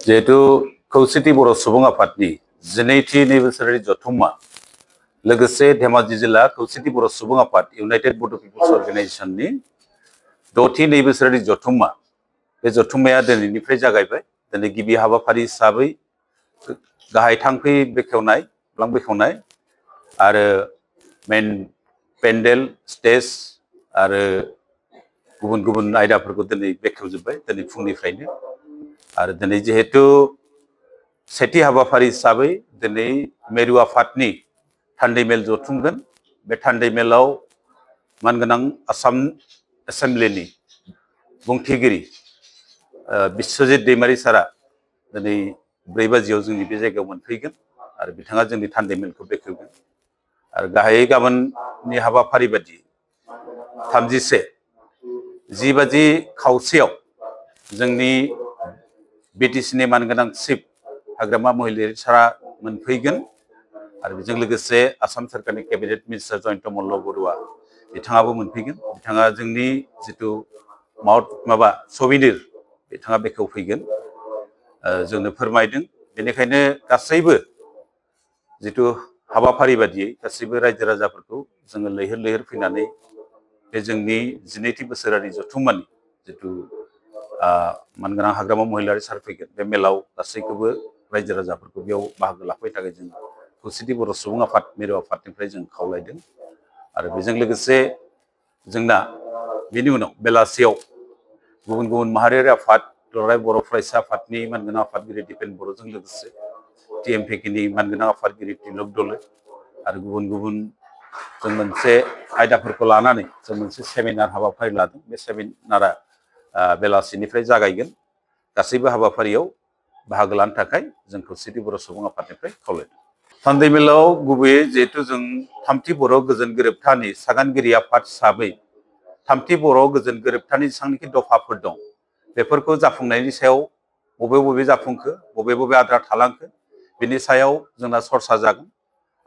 जिहेतु खौसेथि बर' सुबुं आफादनि 12थि नैबोसोरारि जथुम्मा लोगोसे धेमाजि जिल्ला खौसेथि बर' सुबुं आफाद इउनाइटेड बड' पिपल्स अर्गेनाइजेशननि 6थि नैबोसोरारि जथुम्मा बे जथुम्माया दिनैनिफ्राय जागायबाय। दिनै गिबि हाबाफारि हिसाबै गाहाय थांखि बेखेवनाय आरो मेन पेन्डेल स्टेज आरो गुबुन गुबुन आयदाफोरखौ दिनै बेखेवजोब्बाय दिनै फुंनिफ्रायनो। आरो दिनै जिहेतु सेथि हाबाफारि हिसाबै दिनै मेरु आफादनि थान्दै मेल जथुमगोन। बे थान्दै मेलाव मानगोनां आसाम एसेम्ब्लिनि बुंथिगिरि बिश्वजित दैमारि सारा दिनै 4 बाजियाव जोंनि बे जायगायाव मोनफैगोन आरो बिथाङा जोंनि थान्दै मेलखौ बेखेवगोन। आरो गाहायै गाबोननि हाबाफारि बायदि 10 बाजि खावसेयाव जोंनि बिटिसिनि मानगोनां चिफ हाग्रामा महिलारि सारा मोनफैगोन आरो बेजों लोगोसे आसाम सोरखारनि केबिनेट मिनिस्टार जयन्त मल्ल बरुवा बिथाङाबो मोनफैगोन। बिथाङा जोंनि जिथु सबिनिर बिथाङा बेखेवफैगोन, जोंनो फोरमायदों। बेनिखायनो गासैबो जिथु हाबाफारि बादियै गासैबो रायजो राजाफोरखौ जोङो लैहोर लैहोर फैनानै बे जोंनि 12थि बोसोरारि जथुम्मानि जिथु मानगोनां हाग्रामा महिलारि सार फैगोन बे मेलाव गासैखौबो रायजो राजाफोरखौ बेयाव बाहागो लाफैनो थाखाय जों खौसेथि बर' सुबुं आफाद मिरु आफादनिफ्राय जों खावलायदों। आरो बेजों लोगोसे जोंना बेनि उनाव बेलासियाव गुबुन गुबुन माहारियारि आफाद दुलाराय बर' फरायसा आफादनि मानगोनां आफादगिरि दिपेन बर'जों लोगोसे TMPKनि मानगोनां आफादगिरि तिलक दले आरो गुबुन गुबुन जों मोनसे आयदाफोरखौ लानानै जों मोनसे सेमिनार हाबाफारि लादों। बे सेमिनारा बेलासिनिफ्राय जागायगोन। गासैबो हाबाफारियाव बाहागो लानो थाखाय जों खौसेथि बर' सुबुं आफादनिफ्राय खावलायदों। थान्दै मेलाव गुबैयै जिहेतु जों 3थि बर' गोजोन गोरोबथानि सागानगिरि आफाद हिसाबै 3थि बर' गोजोन गोरोबथानि जेसेबांनाखि दफाफोर दं बेफोरखौ जाफुंनायनि सायाव बबे जाफुंखो बबे आद्रा थालांखो बिनि सायाव जोंना सरसा जागोन।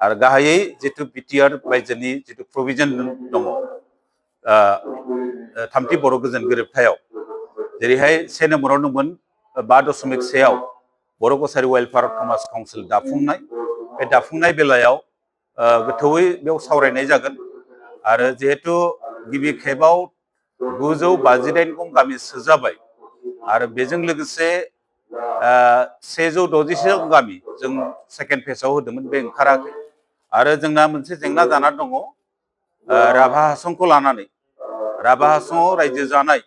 आरो गाहायै जिथु बिटिआर रायजोनि जिथु प्रभिजन दङ 3थि बर' गोजोन गोरोबथायाव, जेरैहाय 1 नम्बराव दंमोन 5.1 बर' कसारि वेलफेयार समाज काउन्सिल दाफुंनाय। बे दाफुंनाय बेलायाव गोथौयै बेयाव सावरायनाय जागोन। आरो जिहेतु गिबि खेबाव 958 गामि सोजाबाय आरो बेजों लोगोसे 160 गामि जों सेकेन्ड फेजआव होदोंमोन, बे ओंखाराखै। आरो जोंना मोनसे जेंना जाना दङ राभा हासंखौ लानानै। राभा हासंआव रायजो जानाय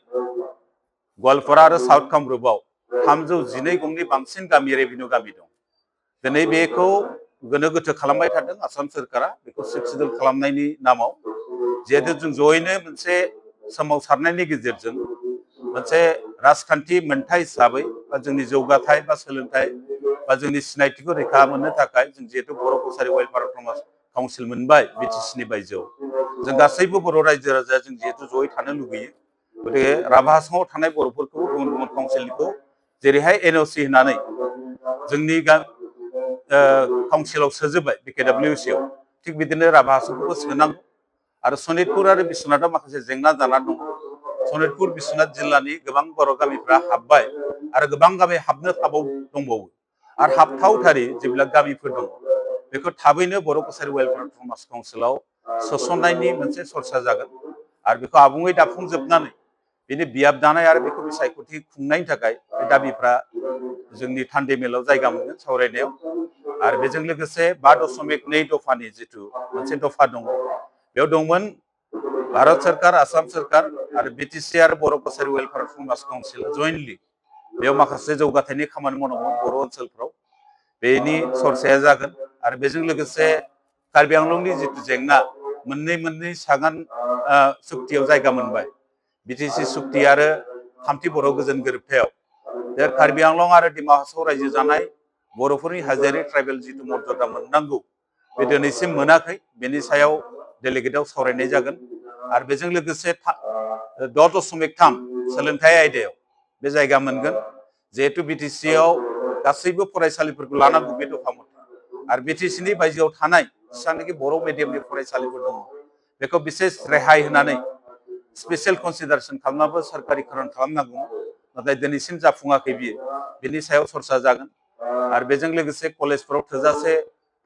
गवालपारा आरो साउथ कामरुपआव 312 गंनि बांसिन गामि रेभिनिउ गामि दं। दिनै बेखौ गोनो गोथो खालामबाय थादों आसाम सोरखारा, बेखौ सुबिदा खालामनायनि नामाव। जिहेतु जों जयैनो मोनसे सोमावसारनायनि गेजेरजों मोनसे राजखान्थि मोनथाय हिसाबै बा जोंनि जौगाथाय बा सोलोंथाइ बा जोंनि सिनायथिखौ रैखा मोननो थाखाय जों जिहेतु बर' कसारि वेलफेयार काउन्सिल मोनबाय बिटिसिनि बायजोआव, जों गासैबो बर' रायजो राजाया जों जिहेतु जयै थानो लुगैयो। गतिके राभा हासंआव थानाय बर'फोरखौ गुबुन गुबुन काउन्सिलखौ जेरैहाय NOC होनानै जोंनि काउन्सिलाव सोजोबबाय BKWC आव, थिग बिदिनो राभा हासंखौबो सोनांगौ। आरो सनितपुर आरो बिश्वनाथाव माखासे जेंना जाना दं। सनितपुर बिश्वनाथ जिल्लानि गोबां बर' गामिफ्रा हाबबाय आरो गोबां गामि हाबनो दंबावो। आरो हाबथावथारि जेब्ला गामिफोर दं बेखौ थाबैनो बर' कसारि वेलफेयार समाज काउन्सिलाव सोसननायनि मोनसे सरसा जागोन। आरो बेखौ आबुङै दाफुंजोबनानै बेनि बियाब दानाय आरो बेखौ बिसायख'थि खुंनायनि थाखाय बे दाबिफ्रा जोंनि थान्दै मेलाव जायगा मोनगोन सावरायनायाव। आरो बेजों लोगोसे 5.2 दफानि जिथु मोनसे दफा दङ, बेयाव दंमोन भारत सरकार, आसाम सरकार आरो बिटिसि आरो बर' कसारि वेलफेयार समाज काउन्सिल जयेन्टलि बेयाव माखासे जौगाथायनि खामानि मावनांगौ बर' ओनसोलफ्राव, बेनि सरसाया जागोन। आरो बेजों लोगोसे कार्बि आंलंनि जिथु जेंना, मोननै सागान सुक्तियाव जायगा मोनबाय, बिटिसि सुक्ति आरो 3थि बर' गोजोन गोरोबथायाव। बे कार्बि आंलं आरो डिमा हासाव रायजो जानाय बर'फोरनि हाजोआरि ट्राइबेल जिथु मर्यादा मोननांगौ बे दिनैसिम मोनाखै, बेनि सायाव डेलिगेटआव सावरायनाय जागोन। आरो बेजों लोगोसे 6.3 सोलोंथाइ आयदायाव बे जायगा मोनगोन। जिहेतु बिटिसिआव गासैबो फरायसालिफोरखौ लानांगौ बे दफा मथे, आरो बिटिसिनि बायजोआव थानाय जेसेबांनाखि बर' मिडियामनि फरायसालिफोर दङ बेखौ बिसेस रेहाय होनानै स्पेसियेल कनसिडारेसन खालामनाबो सोरखारिकरन खालामनांगौ। नाथाय दिनैसिम जाफुङाखै बिनि सायाव सरसा जागोन आरो बेजों लोगोसे कलेजफोराव थोजासे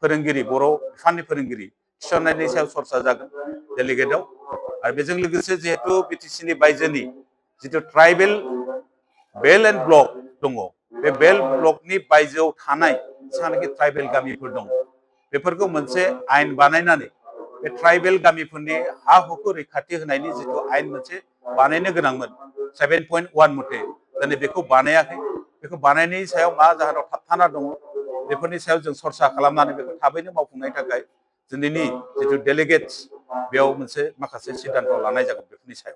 फोरोंगिरि बर' बिफाननि फोरोंगिरि थिसननायनि सायाव सरसा जागोन डेलिगेटआव आरो बेजों लोगोसे जिहेतु बिटिसिनि बायजोनि जिथु ट्राइबेल बेल एन्ड ब्लक दङ बे बेल ब्लकनि बायजोआव थानाय जेसेबांनाखि ट्राइबेल गामिफोर दङ बेफोरखौ मोनसे आयेन बानायनानै बे ट्राइबेल गामिफोरनि हा हुखौ रैखाथि होनायनि जिथु आयेन मोनसे बानायनो गोनांमोन 7.1 मथे दिनै बेखौ बानायाखै बेखौ बानायनायनि सायाव मा जाहोनाव थाबथाना दङ बेफोरनि सायाव जों सरसा खालामनानै बेखौ थाबैनो मावफुंनायनि थाखाय दिनैनि जिथु डेलिगेट्स बेयाव मोनसे माखासे सिद्धान्त लानाय जागोन बेफोरनि सायाव